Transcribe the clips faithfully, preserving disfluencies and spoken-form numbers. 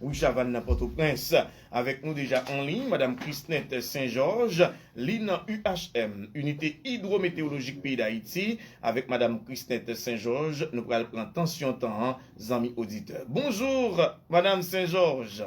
Wi, Chavannes nan Pòtoprens. Avèk nou deja an liy, Madam Christnette Saint-Georges, li nan U H M, Inite Idwometewolojik Peyi Dayiti, avèk Madam Christnette Saint-Georges, nou pral pran tansyon tan an, zanmi oditè. Bonjou, Madam Saint-Georges.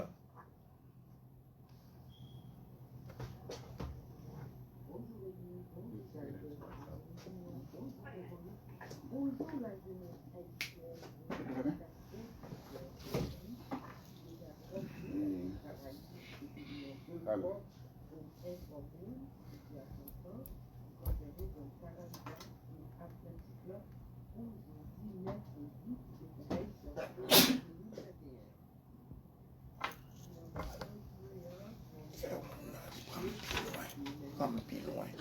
Fè moun nan li pran m pi lwen. Pran m pi lwen.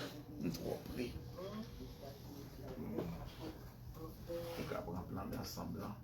M twò pre. M ka pran plan de ansanm lan.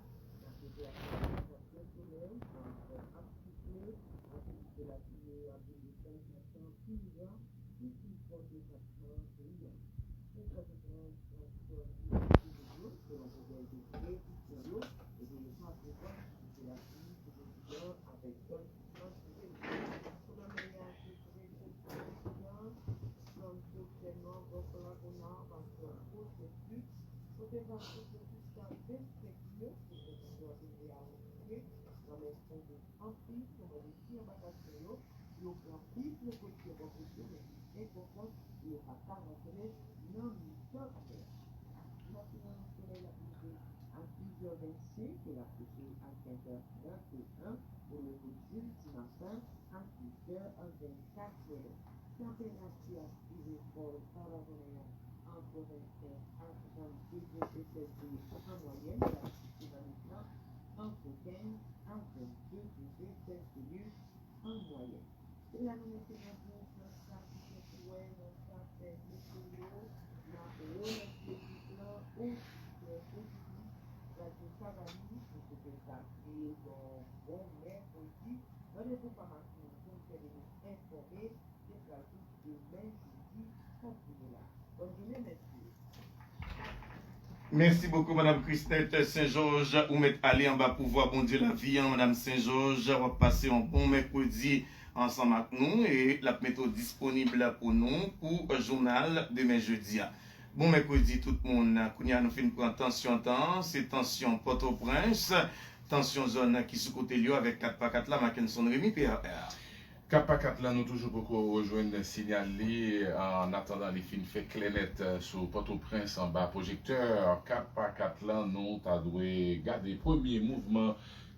Anpil nan mwen rete anba kastè yo, yo pran pi prekosyon bò kote yo, men li enpòtan pou yo pa ka rantre nan mitan kastè a. Maten an, solèy ap leve a sis è vennsenk e l ap kouche a senk è vennteyen pou leve dimanch maten a sis è vennkat. Tanperati ap rive fò pa la jounen an ant vennsenk a trannde degre Celsius an mwayèn, e l ap kouche nan mitan ant kenz a vennde degre Celsius an mwayèn. Se la nou mete nan bouch nan sa ki gen pou wè nan zafè meteo. N ap remèsye tout plan oditè, oditris Radyo Savalis, nou swete sa te yon bon mèkredi. Randevou pa maten an pou n fè de nou enfòme, se pral pou demen jedi, kontinye la. Bòn jounen, mèsi. Mèsi bokou, Madam Christnette Saint-Georges. Ou mèt ale anba pouvwa Bondye lavi an, Madam Saint-Georges. W ap pase yon bon mèkredi ansanm ak nou e l ap mete w disponib pou nou pou jounal demen jedi a. Bon mèkredi tout moun. Kounye a nou fin pran tansyon tan, se tansyon Pòtoprens, tansyon zòn ki sou kote l yo avèk kat pa kat la, Mackenson Remy, P R R. Kat pa kat la, nou toujou poko rejwenn sinyal li. An atandan li fin fè klè nèt, eh, sou Pòtoprens anba pwojektè kat pa kat la, nou ta dwe gade premye mouvman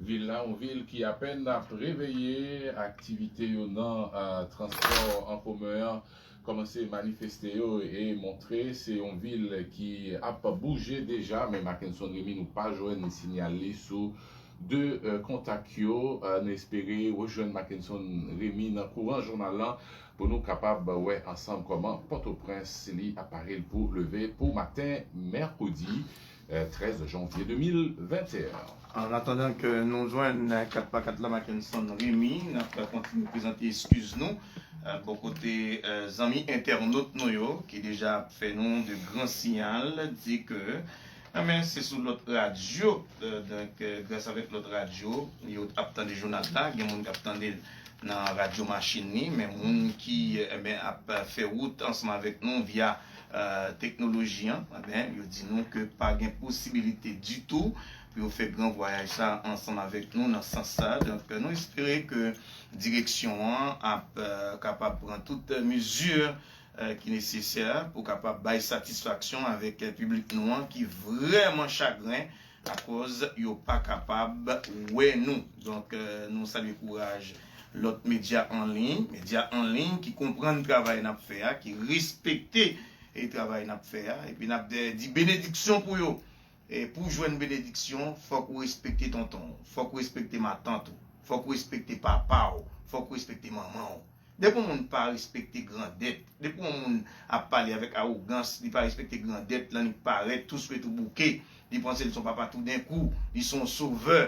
vil la, yon vil ki apèn ap reveye, aktivite yo nan, eh, transpò an komen an kòmanse manifeste yo e montre se yon vil ki ap bouje deja, men Mackenson Remy nou pa jwenn sinyal li sou de, eh, kontak yo. Eh, nou espere rejwenn Mackenson Remy nan kouran jounal lan pou nou kapab wè ansanm kòman Pòtoprens li ap pare l pou leve pou maten mèkredi, eh, trèz janvye de mil venteyen. An atandan ke nou jwenn, eh, kat pa kat la, Mackenson Remy, n ap kontinye prezante eskiz nou, eh, bò kote, eh, zanmi entènot nou yo ki deja ap fè nou de gran siyal, di ke Enben, se sou lòt radyo, eh, donk, eh, gras avèk lòt radyo, yo ap tande jounal la. Gen moun k ap tande l nan radyo machin li, men moun ki, eh, enben, ap fè wout ansanm avèk nou via, eh, teknoloji an, enben, yo di nou ke pa gen posibilite ditou pou yo fè gran vwayaj sa ansanm avèk nou nan sans sa. Donk, nou espere ke direksyon an ap, eh, kapab pran tout mezi eh, ki nesesè pou kapab bay satisfaksyon avèk, eh, piblik nou an ki vrèman chagren akòz yo pa kapab wè nou. Donk, eh, nou salye kouraj lòt medya an liy, medya an liy ki konprann travay n ap fè a, ki respekte, eh, travay n ap fè a, epi n ap de-, di benediksyon pou yo. E pou w jwenn benediksyon, fòk ou respekte tonton w, fòk ou respekte matant ou, fòk ou respekte papa w, fòk ou respekte manman w. Depi yon moun pa respekte grandèt, depi yon moun ap pale avèk awogans, li pa respekte grandèt lan, li parèt tou swete bouke, li panse l se yon papa toudenkou, li se yon sovè,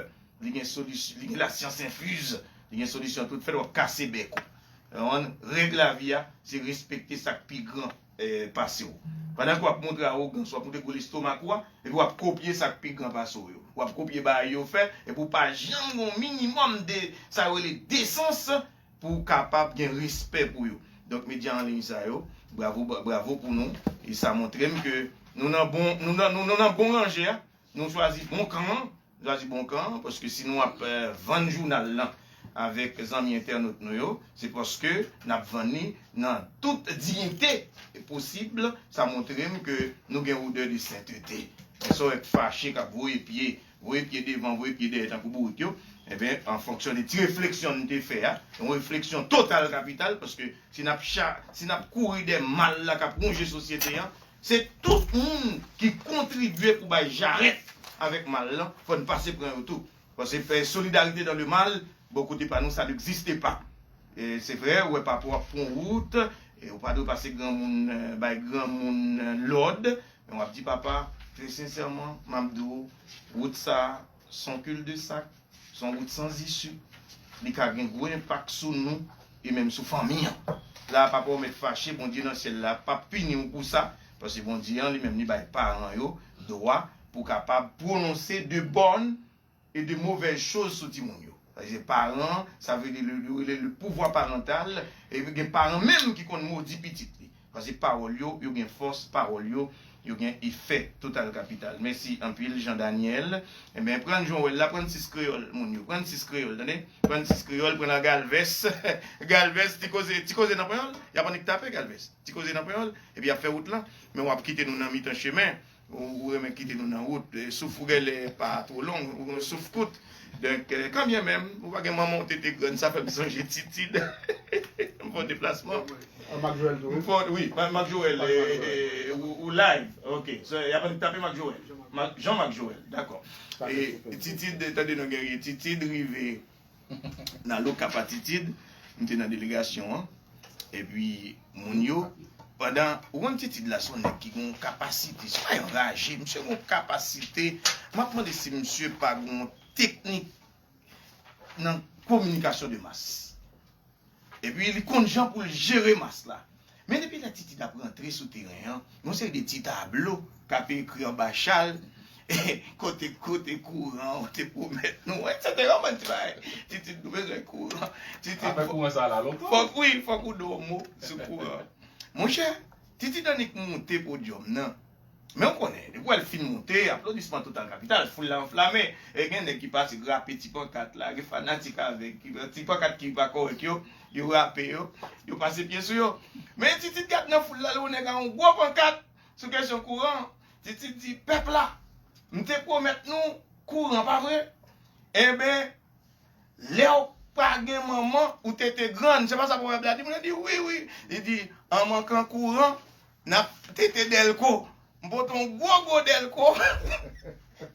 li gen solis-, li gen lasyans enfiz, li gen solisyon tout fèt, w ap kase bèk ou. Ou konprann? Règ lavi a, se respekte sa k pi gran. eh, pase w. Pandan ke w ap montre awogans, w ap montre gwo lestomak ou a, epi w ap kopye sa k pi gran pase w yo. W ap kopye bagay yo fè, epi w pa janm gen yon minimòm de sa yo rele desans pou w kapab gen respè pou yo. Donk, medya an liy sa yo, bravo, bra- bravo pou nou. E sa montre m ke nou nan bon, nou nan, nou, nou nan bon ranje a. Nou chwazi bon kan an, nou chwazi bon kan an, paske si nou ap eh, vann jounal lan avèk zanmi entènot nou yo, se paske n ap vann li nan tout diyite posib. Sa montre m ke nou gen odè de sentete. Men sa w wè k fache, k ap voye pye, voye pye devan, voye pye dèyè tankou bourik yo, enben, an fonksyon de ti refleksyon n te fè a, yon refleksyon total kapital, paske si n ap cha, si n ap kouri dèyè mal la k ap wonje sosyete an, se tout moun ki kontribye pou bay jarèt avèk mal lan, fò n pase pran yo tou. Paske solidarité dans le mal, bò kote pa nou, sa n'existe pas. E se vre, ou wè papa w ap pran wout, e ou pa dwe pase granmoun, eh, bay granmoun eh, lòd, men w ap di papa, trè sensèman, m ap di w, wout sa, se yon cul-de-sac, se yon wout sans issue, li ka gen gwo enpak sou nou, e menm sou fanmi an. La, papa w mèt fache, Bondye nan syèl la p ap pini w pou sa, paske Bondye an, li menm, li bay paran yo dwa pou kapab pwononse de bonnes et de mauvaises choses sou timoun yo. Sa se paran, sa vle di le, le, le, le pouvoir parental, e gen paran menm ki konn modi pitit li. Paske pawòl yo, yo gen fòs, pawòl yo, yo gen efè total kapital. Mèsi anpil, Jean Daniel. Enben, pran Joel la, pran sis kreyòl, moun yo. Pran sis kreyòl, tande? Pran sis kreyòl, pran nan Galvès. Galvès, ti koze, ti koze nan panyòl, y ap annik tape Galvès. Ti koze nan panyòl, epi y ap fè wout lan. Men w ap kite nou nan mitan chemen. Ou, ou renmen kite nou nan wout. E, souf ou genlè pa two long, ou gen souf kout. Donk, eh, kanbyen menm, ou pa gen manman w te te grann, sa fè m sonje Titid. M fè yon deplasman. An Mak Joel tou, wi. M fè, wi, Ma- Mak Joel, Mak eh, Joel. Eh, ou, ou live. Ok, so, y ap tape Mak Joel. Mak- Jean Mak Joel, dakò. Tape E, sou Facebook. Titid, tande non Guerrier, Titid rive nan Lokap a Titid, m te nan delegasyon an. Epi, moun yo, pandan, ou konn Titid la, se yon nèg ki gen yon kapasite, se pa yon raje, misye gen yon kapasite, m ap mande si misye pa gen yon teknik nan kominikasyon de mas. Epi, li konn jan pou l jere mas la. Men depi lè Titid ap rantre sou teren an, yon seri de ti tablo k ap ekri anba chal, kote, kote kouran ou te pwomèt nou, etsetera. Bann ti bagay. Titid, nou bezwen kouran. Titid, Afè kouran sa la lontan. Fòk, wi, fòk ou di yon mo sou kouran. Monchè, Titid annik monte podyòm nan. Men w konnen, depi w wè l fin monte, aplodisman total kapital, foul la anflame. E gen nèg ki pase rape ti pankat la, gen fanatik avèk, ki, ti pankat ki pa kòrèk yo, yo rape yo, yo pase pye sou yo. Men Titid gad nan foul la, l wè yon nèg a yon gwo pankat sou kesyon kouran. Titid di, pèp la, m te pwomèt nou kouran, pa vre? Enben, lè w pa gen manman, ou tete grann. Se pa sa pwovèb la di? Moun nan di, wi, wi. Li di, an mankan kouran, n ap tete dèlko. M pote yon gwo, gwo dèlko.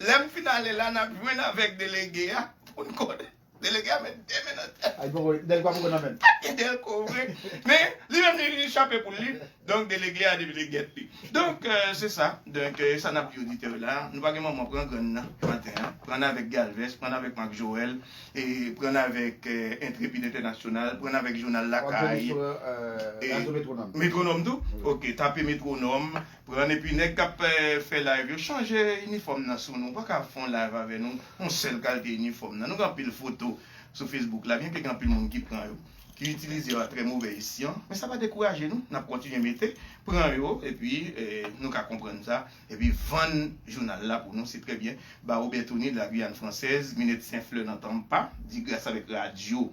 Lè m fin ale la, n ap jwenn avèk delege a pou n konnen. Delege a met de men nan tèt. Ay, poko, dèlko a poko nan men l. Pa gen dèlko vre. Men, li menm, li, li chape poul li. Donk, delege a depi li gèt li. Donk, eh, se sa. Donk, eh, sa n ap di oditè yo la. Nou pa gen manman, pran grann nan maten an. Pran avèk Galvès, pran avèk Mak Joel, e pran avèk eh, Entrepid Entènasyonal, pran avèk Jounal Lakay. W ap jwenn li sou eh, eh, Radyo Metwonòm. Metwonòm tou? Wi. Ok, tape Metwonòm. Pran epi nèg k ap eh, fè live yo, chanje inifòm nan sou nou. Ou pa ka fè yon live avè nou, yon sèl kalite inifòm nan. Nou gen anpil foto sou Facebook la, byenke gen anpil moun ki pran yo, ki itilize yo a trè move esyan. Men sa pa dekouraje nou, n ap kontinye mete, pran yo, epi eh, nou ka konprann sa, epi vann jounal la pou nou, se trè byen. Baro Bertoni de la Guyane Française, Minette Saint-Fleur nan Tampa, di gras avèk radyo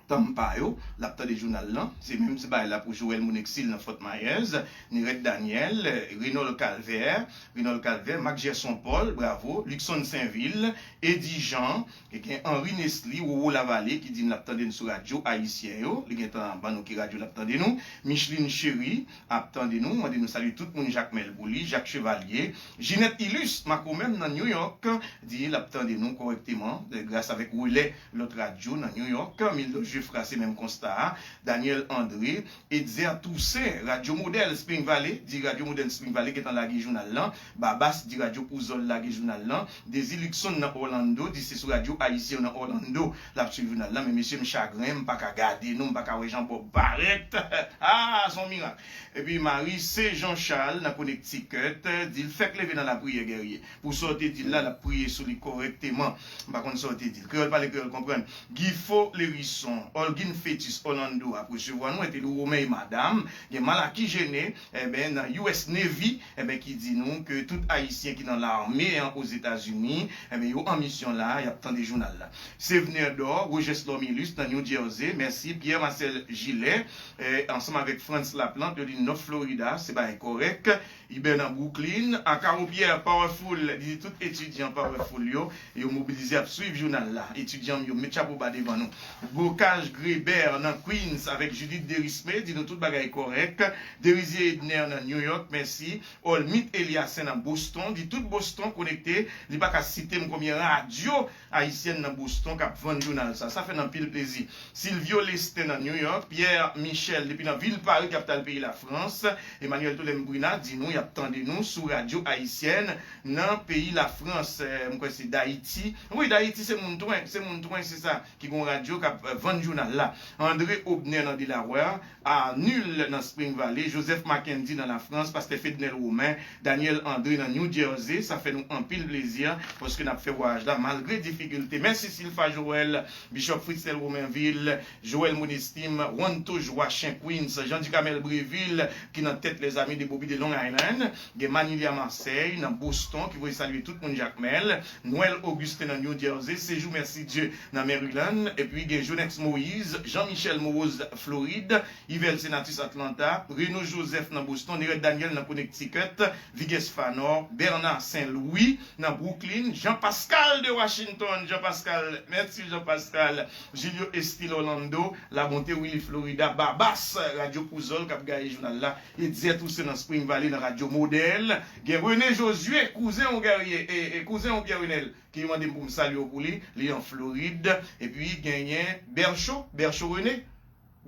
Tampa yo, l ap tande jounal lan. Se menm se bagay la pou Joël Monexil nan Fort Myers, Nirette Daniel, Renold Calvert, Renold Calvert, Marc Gerson Paul, bravo, Luckson Sainvil, Eddy Jean, e gen Henri Nesly, Roro Lavallée, ki di n l ap tande n sou radyo ayisyen yo. Li gentan ban nou ki radyo l ap tande nou. Micheline Chéry ap tande nou. Mande nou salye tout moun Jakmèl pou li, Jacques Chevalier. Ginette Ilus, Makomèm nan New York, di l ap tande nou kòrèkteman, gras avèk relè lòt radyo nan New York. Mildo Jefra, se menm konsta a. Daniel André, Etzer Toussaint, Radyo Modèl Spring Valley, di Radyo Modèl Spring Valley gentan lage jounal lan. Babas di Radyo Pouzòl lage jounal lan. Dezi Luckson nan Orlando, di se sou radyo ayisyen nan Orlando l ap swiv jounal lan. Men mesye, m chagren, m pa ka gade nou, m pa ka wè Jean Bob parèt. Ah, se yon mirak. Epi Marie C. Jean Charles nan Connecticut, di l fèk leve nan lapriyè, Guerrier. Pou sa w te di l la, l ap priye sou li kòrèkteman. M pa konn sa w te di l. Kreyòl pale, kreyòl konprann. Gifo Lerison, Olgin Fetis, Orlando ap resevwa nou, Entelou Romain e madam. Gen Malaki Jene, enben, nan U S Navy, enben, ki di nou ke tout Ayisyen ki nan lame an Ozetazini, enben, yo an misyon la, y ap tande jounal la. Sevner Dor, Roges Lormilus nan New Jersey, mèsi. Pierre Marcel Gillet, eh, ansanm avèk Frantz Laplante, yo di North Florida, se bagay kòrèk. Iber nan Brooklyn, Akaro Pierre, Powerful, li di tout etidyan Powerful yo, yo mobilize ap swiv jounal la. Etidyan m yo, met chapo ba devan nou. Bocage Grébert nan Queens avèk Judith Derisme, di nou tout bagay kòrèk. Derizier Edner nan New York, mèsi. Olmit Eliasen nan Boston, di tout Boston konekte, li pa ka site m konbyen radyo ayisyèn nan Boston k ap vann jounal sa. Sa fè n anpil plezi. Silvio Lestin nan New York, Pierre Michel depi nan vil Pari, kapital peyi Lafrans, Emmanuel Tolem Brina di nou y ap tande nou sou radyo ayisyèn nan peyi Lafrans, eh, m kwè se Dayiti. Wi, Dayiti se moun Twen, se moun Twen, se sa, ki gon radyo k ap, eh, vann jounal la. André Obner nan Delaware, Arnul nan Spring Valley, Joseph Mackendy nan Lafrans, Pastè Fednel Romain, Daniel André nan New Jersey, sa fè nou anpil plezi, paske n ap fè vwayaj la malgre difikilte. Mèsi Silfa Joël, Bishop Fritznel Romainville, Joël Monestime, Juanto Joachim Queens, Jean Ducamel Bréville, ki nan tèt Les Amis de Bobby de Long Island, gen Manilia Marseille, nan Boston, ki voye salye tout moun Jakmèl, Noël Augustin nan New Jersey, Sejou Mèsidye nan Maryland, epi gen Jonex Moïse, Jean Michel Morose, Florid, Yvel Senatus Atlanta, Reno Joseph nan Boston, Neret Daniel nan Connecticut, Vigues Fanor, Bernard Saint Louis nan Brooklyn, Jean Pascal de Washington, Jean Pascal, mèsi Jean Pascal, Julio Estil Orlando, Labonte Willy Florida, Babas, Radyo Pouzòl k ap gaye jounal la, Etzer Toussaint nan Spring Valley nan Radyo Modèl, gen René Josué, kouzen w Guerrier, e, e kouzen w Pierre Renel, ki mande m pou m salye w pou li, li an Florid, epi genyen Bercho, Bercho René,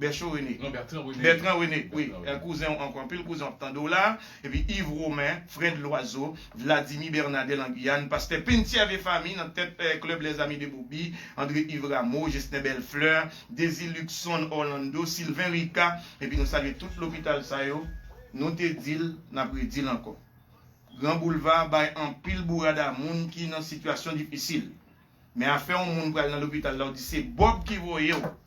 Bercho René. Non, Bertrand René. Bertrand René, wi. Bertrand René. Kouzen w ankò, anpil kouzen w ap tande w la. Epi Yves Romain, Fred Loiseau, Vladimir Bernadel an Giyàn, Pastè Penthiève e fanmi nan tèt, eh, Club Les Amis de Bobby, André Yves Rameau, Justin Bellefleur, Désir Luckson Orlando, Sylvain Rica, epi nou salye tout lopital sa yo. Nou te di l, n ap redi l ankò. Gran Boulva bay anpil bourada moun ki nan sitiyasyon difisil. Men afè yon moun pral nan lopital la, w di se Bob ki voye w.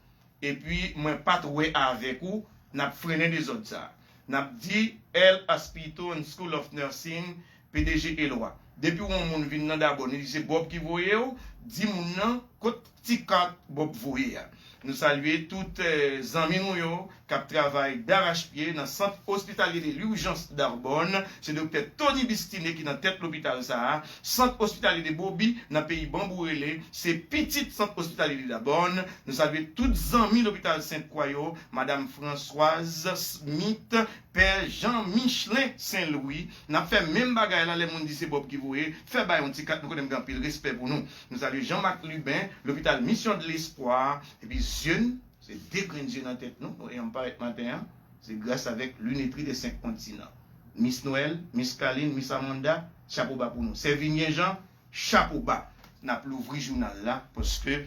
Epi mwen pa t wè avèk ou, n ap frennen dezòd sa. N ap di L Hospital and School of Nursing, P D G Eloi. Depi yon moun vin nan Dabòn, li di se Bob ki voye w, di moun nan kot ti kat Bob voye a. Nou salye tout, eh, zanmi nou yo k ap travay darachpye nan Sant Ospitalye de Lurjans Darbòn. Se Doktè Tony Bistiné ki nan tèt lopital sa a. Sant Ospitalye de Bobby nan peyi Banbou rele, se pitit Sant Ospitalye de Dabòn. Nou salye tout zanmi lopital Sent Kwa yo, Madam Françoise Smith, Pè Jean Michelin Saint Louis. N ap fè menm bagay la, lè moun di se Bob ki voye, fè bay yon ti kat, nou konnen m gen anpil respè pou nou. Nou salye Jean Marc Lubin, lopital Mission de l'Espoir, epi zye n, se de grenn zye nan tèt nou, nou wè m parèt maten an, se gras avèk Lunetterie des Cinq Continents. Miss Noël, Miss Carline, Miss Amanda, chapo ba pou nou. Servinier Jean, chapo ba. N ap louvri jounal la, paske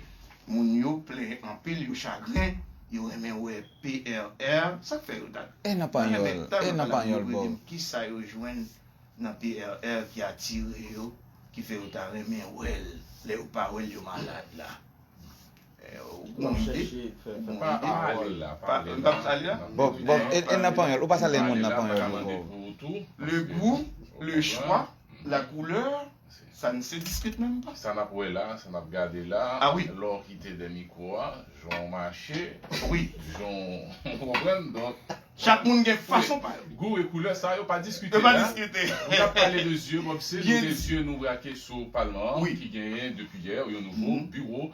moun yo plenyen anpil, yo chagren, yo renmen wè P R R. Sa k fè yo ta, e nan panyòl, e nan panyòl, Bob. Kisa yo jwenn nan P R R ki atire yo, ki fè yo ta renmen wè l, lè yo pa wè l, yo malad la. Eh, ou gon ide? Ou gon ide? Pale la, pale la. Bob, Bob, e, e nan panyòl, ou pa salye moun nan panyòl, Bob. Le goût, le choix, la couleur, ça ne se discute même pas. Sa n ap wè la, sa n ap gade la, lè w kite dè mikwo a, jan w mache, jan w konprann, donk, chak moun gen fason pa yo. Gou e koulè sa yo pa diskite. Yo pa diskite. Nou t ap pale de zye, Bob, se nou de zye nou brake sou palman an, ki genyen depi yè yon nouvo biwo,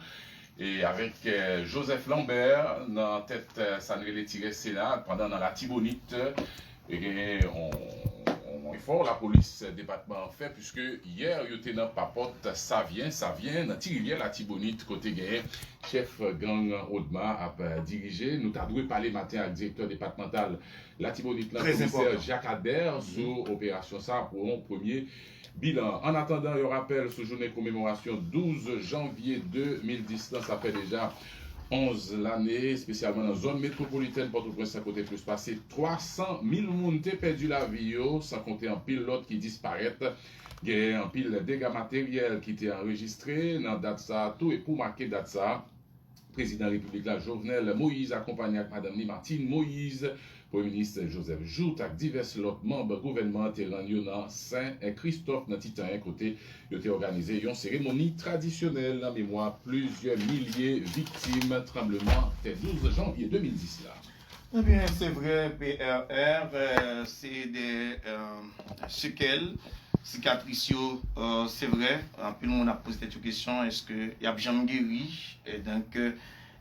e avèk, eh, Joseph Lambert nan tèt, eh, sa n rele Tirès Sena, pandan nan Latibonit, e genyen yon, yon Efò lapolis depatman an fè, piske yè yo te nan papòt Savyen, Savyen, nan Ti Rivyè Latibonit, kote genyen chèf gang Odma ap dirije. Nou ta dwe pale maten ak direktè depatmantal Latibonit lan, komisè Jacques Albert, sou operasyon sa a pou yon premye bilan. An atandan, yon rapèl sou jounen komemorasyon douz janvye de mil dis lan, sa fè deja onz lane, espesyalman nan zòn metwopolitèn Pòtoprens lan, kote plis pase twa san mil moun te pèdi lavi yo, san konte anpil lòt ki disparèt. Gen anpil dega materyèl ki te anrejistre nan dat sa a tou, e pou make dat sa a, Prezidan Repiblik la, Jovenel Moïse, akonpanye ak madanm li, Martine Moïse, Premye Minis Joseph Jouthe ak divès lòt manm gouvènman an te rann yo nan Sen Kristòf, nan Titanyen, kote yo te òganize yon seremoni tradisyonèl nan memwa plizyè milye viktim tranblemanntè douz janvye de mil dis la. Ebyen, se vre, P R R, euh, se de euh, sekèl, sikatris yo, euh, se vre, anpil moun ap poze tèt yo kesyon, èske y ap janm geri? E donk, euh,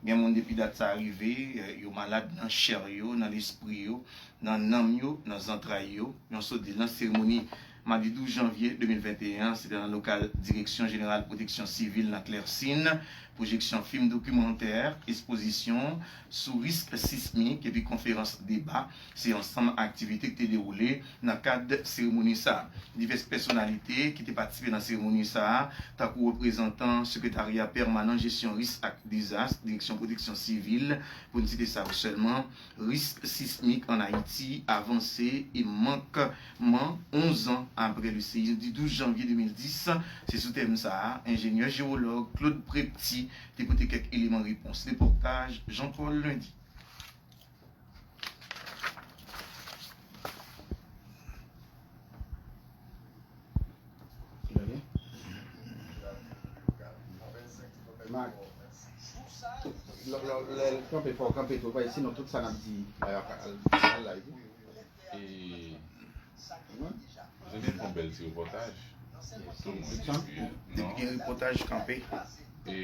gen moun depi dat sa a rive, euh, yo malad nan chè yo, nan lespri yo, nan nanm yo, nan zantray yo. Yon sot di nan seremoni madi douz janvye de mil venteyen an, se te nan lokal Direksyon Jeneral Pwoteksyon Sivil nan Klèsin, pwojeksyon fim dokimantè, ekspozisyon sou risk sismik epi konferans deba. Se ansanm aktivite ki te dewoule nan kad seremoni sa a. Divès pèsonalite ki te patisipe nan seremoni sa a, tankou reprezantan Sekretarya Pèmanan Jesyon Risk ak Dezas, Direksyon Pwoteksyon Sivil, pou n site sa yo sèlman, risk sismik an Ayiti avanse e mankman onz an apre le séisme du douz janvye de mil dis, se sou tèm sa a, enjenyè jewològ Claude Prepty te pote kèk eleman repons. Repòtaj Jean Paul Lundy. Mak, lè, lè, lè l kanpe, fò w kanpe tou, paske sinon tout sa n ap di la, y ap al, al la, wi. E, zanmi, fè yon bèl ti repòtaj. Tout moun. Depi gen repòtaj, kanpe. E,